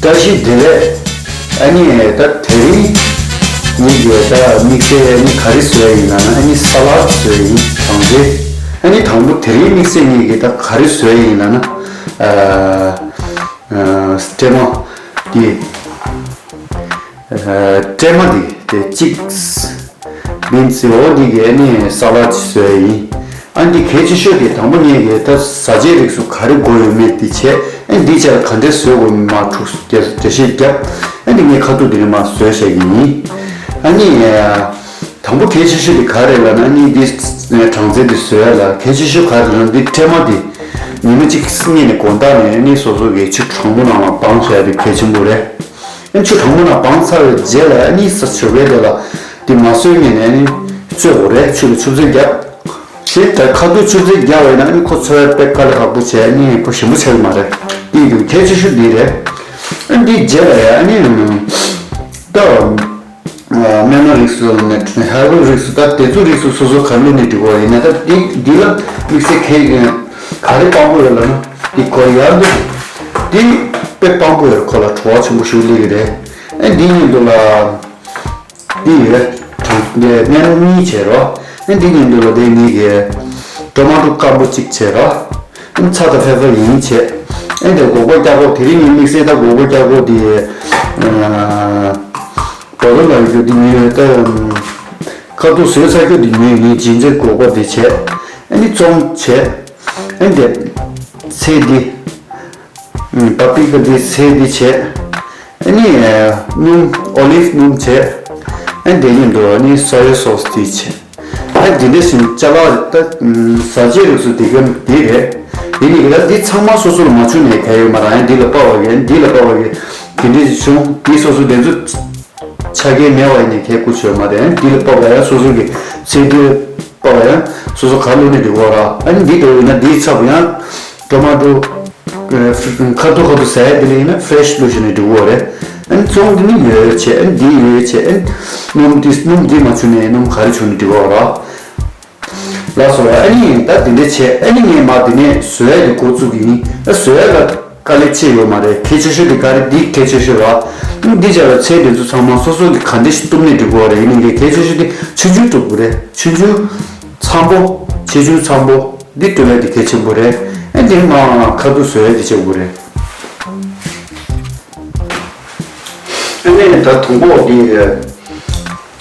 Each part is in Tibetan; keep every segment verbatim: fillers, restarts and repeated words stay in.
བཀྲ་ཤིས་བདེ་ལེགས། ཨ་ནི་ད་དེ་རིང་ངེད་ཀྱིས་ད་དམིགས་བསལ་ཨ་ནི་ག་རེ་བཟོས་ཡིན་ལབ་ན། ཨ་ནི་ས་ལད་བཟོས་ཡིན། གྲང་ཟས། ཨ་ནི་དང་པོ་དེ་རིང་དམིགས་བསལ་ངེད་ཀྱིས་ད་ག་རེ་བཟོས་ཡིན་ལབ་ན། ཨ་ཨ་སྲན་མ་འདི། ཨ་སྲན་མ་འདི་དེ་གཅིག་བིན་སི་འོ་འདི་གས་ནི་ས་ལད་ཅིག་བཟོས་ཡིན། ཨ་འདི་གལ་ཆེ་ཤོས་དེ་དང་པོ་ངས་གས་ད་བཟའ་བཅའི་རིགས་སུ་ག་རེ་དགོས་ཡོད་མེད་འདི་བྱས། ཨ་འདི་བྱས་ལ་ག་འདྲས་བཟོས་དགོས་མིན་མར་འཁྲུག་འགྲེལ་བཤད་བརྒྱབ། ཨ་འདི་ངས་ཁ་ཐུག་འདི་ནས་མར་བཟོས་བཞག་གི་ཡིན། ཨ་ནི་དང་པོ་གལ་ཆེ་ཤོས་དེ་ག་རེ་ལབ་ན། ཨ་ནི་འདི་གྲང་ཟས་འདི་བཟོས་ལ་གལ་ཆེ་ཤོས་ག་རེ་ལབ་ན། འདི་སྲན་མ་འདི་ཉི་མ་གཅིག་སྔོན་ནས་དགོང་དག་ནས་ཨ་ནི་སོ་སོ་གི་ཆུ་གྲང་མོ་ནང་ལ་སྦངས་བཞག་ཡ་དེ་གལ་ཆེན་པོ་རེད། ཨ་ཆུ་གྲང་མོ་ནང་སྦངས་ཚར་བའི་རྗེས་ལ་ཨ་ནི་ས་ཞོགས་ཀས་དེ་ལ་དེ་མ་བཟོས་སྔོན་ནས་ཨ་ནི་བཙོས་དགོས་རེད། ཆུ་ལ་ཆུ་ཚོད་བརྒྱབ། ཞེས་ད་ཁ་ཐུག་ཆུ་ཚོད་བརྒྱབ་པ་ཡིན་ན་ཨ་ནི་ཁོ་འཚོ་བའི་དཔེ་དཀའ་ལས་ཁག་པོ་བྱས། ཨ་ནི་ཁོ་ཞིམ་པོ་ཆགས་ཀྱི་མ་རེད། དེ་ཡིན་དུས་གལ་ཆེ་ཤོས་འདི་རེད། ཨ་འདི་རྗེས་ལ་ཡ་ཨ་ནི་ད་སྨན་མ་རིགས་སུ་ནས་ཧར་བལ་རིགས་སུ་ད་དེ་ཚོ་རིགས་སུ་སོ་སོ་ག་རེ་བླུགས་ནས་འགྲིག་གི་རེད། ཡིན་ན་ད་འདི་འདི་ལ་དམིགས་བསལ་གལ་ག་རེ་དཔང་པོ་ཡོད་ལབ་ན། འདི་ཁོ་ཡར་འདི་འདི་དཔེ་དཔང་པོ་ཡོད། ཁོ་ལ་བྲོ་བ་ཆེན་པོ་ཞིག་སླེབས་ཀྱི་རེད། ཨ་འདི་ཡིན་དུས་ལ། འདི་ཡོད། དྲང་འདི་སྨན་གཉིས་བྱས་རོ། ཨ་འདི་ཉིན་དུ་ལ་དེ་གཉིས་ཀྱི་ཊོ་མ་ཊོ་སྐམ་པོ་གཅིག་བྱས་རོ། ཨ་ཚྭ་དང་ཕེ་པར་ཡིན་བྱས། ཨ་འདི་སྒོག་པ་སྐྱ་སྒོག་དེ་རིང་ངའི་དམིགས་བསལ་ད་སྒོག་པ་སྐྱ་སྒོག་འདི། ཨ་འགྲོ་ལ་ཡོད་རྒྱུ་འདི་ཉོས་ཡོད་ད། ཁ་ཐུག་བཟོས་ཚར་རྒྱུ་འདི་ཉོས་ཡིན། ཇིན་ཇར་སྒོག་པ་འདི་བྱས། ཨ་ནི་བཙོང་བྱས། ཨ་འདི་ཚལ་འདི། པ་པི་རི་ཀ་འདི་ཚལ་འདི་བྱས། ཨ་ནི་སྣུམ་ཨོ་ལིབ་སྣུམ་བྱས། ཨ་འདི་ཉིད་དུ་ཨ་ནི་སོ་ཡ་སོ་སི་འདི་བྱས། ཨ་འདི་འདྲ་ཞིག་ཅ་ལག་ད་བཟའ་བཅའི་རིགས་སུ་འདི་ག་འདི་རེད། འདི་ནི་ག་ལ་འདི་ཚང་མ་སོ་སོ་ལ་མ་བྱུང་ནས་ག་ཡོད་མ་རང་ཡང་འདི་ལ་དཔག་པ་གི་འདི་ལ་དཔག་པ་གི་འདི་འདྲ་ཞིག་བྱུང་། འདི་སོ་སོ་དེ་ཚོ། ཆ་རྐྱེན་མེད་པ་ཡིན་ནའི་ཁྱད་ཀུ་ཆོད་མ་རེད། འདི་ལ་དཔག་པ་ཡང་སོ་སོ་གི་ཚེ་འདི་ལ་དཔག་པ་ཡང་སོ་སོ་ག་ལུགས་ནས་འགྲིག་གོ་ར། ཨ་ནི་འདི་འདྲ་ཡིན་ན་འདིའི་ཚབ་ཡང་ཊོ་མ་ཊོ་ཁ་ཐུག་ཁ་ཐུག་ཟ་ཡ་འདི་ལ་ཡིན་ན་ཕི་རེ་ཤི་ལུགས་ཤིག་ནས་འགྲིག་གོ་རེད། ཨ་ནི་བཙོང་འདི་ནི་ཡོད་བྱས། ཨ་ནི་འདི་ཡོད་བྱས། ཨ་ནི་སྣུམ་འདི་སྣུམ་འདི་མ་བྱུང་ནའི་སྣུམ་ག་རེ་བྱུང་ནས་འགྲིག་གོ་ར། ལགས་སོ། ཨ་ནི་ད་འདི་འདྲ་བྱས། ཨ་ནི་ངས་མ་འདི་ནས་བཟོ་ཡ་དེ་འགོ་བཙུགས་ཀྱི་ཡིན། ཨ་བཟོ་ཡ་ལ་དཀའ་ལས་ཆེ་ཡོད་མ་རེད། གལ་ཆེ་ཤོས་དེ་ག་རེ། འདི་གལ་ཆེ་ཤོས་ར། ཨ་ནི་འདི་བྱས་ལ་ཚལ་དེ་ཚོ་ཚང་མ་སོ་སོ་གི་ག་འདྲ་ཞིག་གཏུབ་ནས་འགྲིག་གོ་རེད། ཡིན་ནའི་གལ་ཆེ་ཤོས་དེ་ཆུང་ཆུང་གཏུབ་དགོས་རེད། ཆུང་ཆུང་། འཚམ་པོ། ཆེ་ཆུང་འཚམ་པོ། འདི་གཏུབ་ཡ་དེ་གལ་ཆེན་པོ་རེད། ཨ་འདི་མ་ཁ་ཐུག་བཟོ་ཡ་དེ་བྱེད་དགོས་རེད། ཨ་ནི་ད་དང་པོ་འདི།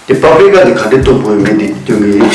དེ་པ་པི་རི་ཀ་དེ་ག་འདྲ་གཏུབ་དགོས་མིན་དེ་སྟོན་གྱི་ཡིན།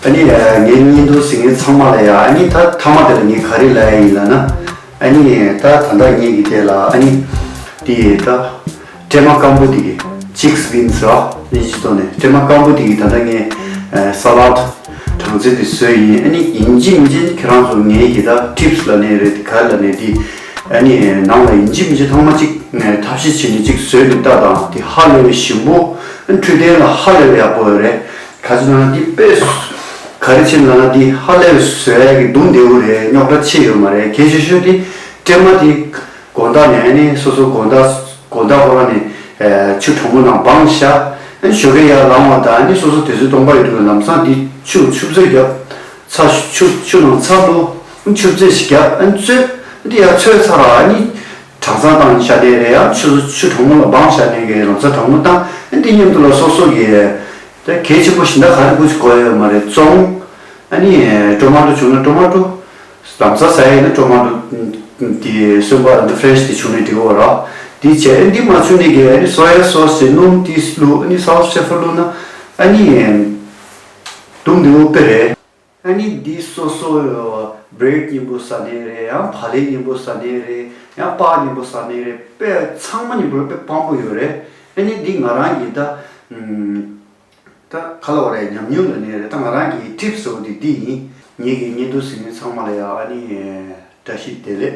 ཨ་ནི་ངའི་བརྙན་ཐུང་གཟིགས་མཁན་ཚང་མ་ལ་ཡ། ཨ་ནི་ད་མཐའ་མ་དེ་ལ་ངས་ག་རེ་ལབ་ཡ་ཡིན་ལབ་ན། ཨ་ནི་ད་ད་ལྟ་ངེད་ཀྱི་དེ་ལ་ཨ་ནི་དེ་ད་སྲན་མ་སྐམ་པོ་དེ་གི་ཅིག་བིན་སི་ར་ནི་ཅི་ཐོག་ནས་སྲན་མ་སྐམ་པོ་དེ་གི་ད་ལྟ་ངས་ས་ལད་གྲང་ཚལ་དེ་བཟོས་ཡིན། ཨ་ནི་ཡིན་གཅིག་མིན་གཅིག་ཁྱེད་རང་ཚོ་ངེད་ཀྱི་ད་ཊིབ་སི་ལབ་ནས་རེད། ག་ལབ་ནས་དེ་ཨ་ནི་ནང་ལ་ཡིན་གཅིག་མིན་གཅིག་ཐེངས་མ་གཅིག་ཐབས་ཤེས་བྱས་ནས་གཅིག་བཟོས་འདུག་ལྟ་དང་། དེ་ཧ་ལས་པའི་ཞིམ་པོ། ཨ་ནི་འཕྲོད་བསྟེན་ལ་ཧ་ལས་པའི་ཡག་པོ་ཡོད་རེད། ག་ཅི་ལབ་ན་འདི་དཔེ་ག་རེ་བྱས་ལབ་ན་འདི་ཧ་ལས་པའི་བཟོ་ཡག་གི་འདུག་བདེ་པོ་རེད། རྙོག་དྲ་ཆེ་ཡོད་མ་རེད། གལ་ཆེ་ཤོས་དེ་སྲན་མ་དེ་དགོང་དག་ནས་ཨ་ནི་སོ་སོ་དགོང་དག་དགོང་དག་ཁོ་རང་ནས་ཆུ་གྲང་མོ་ནང་སྦངས་བཞག་ཨ་ནི་ཞོགས་ཀས་ཡར་ལངས་པ་དང་ཨ་ནི་སོ་སོ་དུས་ཚོད་སྟོང་པ་ཡོད་དུས་ལམ་སང་འདི་ཆུ་ཆུ་ཚོད་བརྒྱབ། ཚྭ་ཆུ་ཆུ་ནང་ཚྭ་བླུགས། ཨ་ནི་ཆུ་ཚོད་ཞིག་བརྒྱབ། ཨ་ནི་བཙོས། འདི་ཡར་ཚོས་ཚར་ར་ཨ་ནི། གྲང་ས་བཏང་ནས་བཞག་བསྡད་རེད། ཡང་ཆུ་ཆུ་གྲང་མོ་ལ་སྦངས་བཞག་ནས་གི་ལམ་སང་གྲང་མོ་བཏང་། ཨ་འདི་མཉམ་དུ་ལ་སོ་སོ་གི་དེ་གལ་ཆེན་པོ་གཞན་དག་ག་རེ་དགོས་ཀྱི་དགོས་ཡོད་མ་རེད། བཙོང་ ཨ་ནི་ཊོ་མ་ཊོ་བྱུང་ན་ཊོ་མ་ཊོ། ལམ་སང་ཟ་ཡས་ཡིན་ན་ཊོ་མ་ཊོ་དེ་སོན་པ་ལ་འདི་ཕ་རེ་ཤི་དེ་བྱུང་ན་འགྲིག་གི་རེད་བ། དེ་བྱས་ཨ་འདི་མ་བྱུང་ནས་ཀྱི་ཨ་ནི་སོ་ཡ་སོ་སི་དེ་སྣུམ་དེ་བླུགས། ཨ་ནི་སའུ་ཐི་ཤེ་ཕ་བླུགས་ན་ཨ་ནི་དུམ་དེ་འོ་དཔེ་རེད། ཨ་ནི་འདི་སོ་སོ་བྷི་རེཌ་མཉམ་པོ་ཟ་ནའི་རེད། ཡང་བག་ལེབ་མཉམ་པོ་ཟ་ནའི་རེད། ཡང་སྤགས་མཉམ་པོ་ཟ་ནའི་རེད། དཔེ་ཚང་མ་མཉམ་པོ་ལ་དཔེ་དཔང་པོ་ཡོད་རེད། ཨ་ནི་འདི་ང་རང་གི་ད་ཨམ། ད་ག་ལབ་དགོས་རེད། ཉམས་མྱོང་ལབ་ནའི་རེད། ད་ང་རང་གི་ཊིབ་སི་ཟེར་བ་དེ་འདི་ཡིན། ངེད་ཀྱི་བརྙན་ཐུང་གཟིགས་མཁན་ཚང་མ་ལ་ཡང་ཨ་ནི་བཀྲ་ཤིས་བདེ་ལེགས།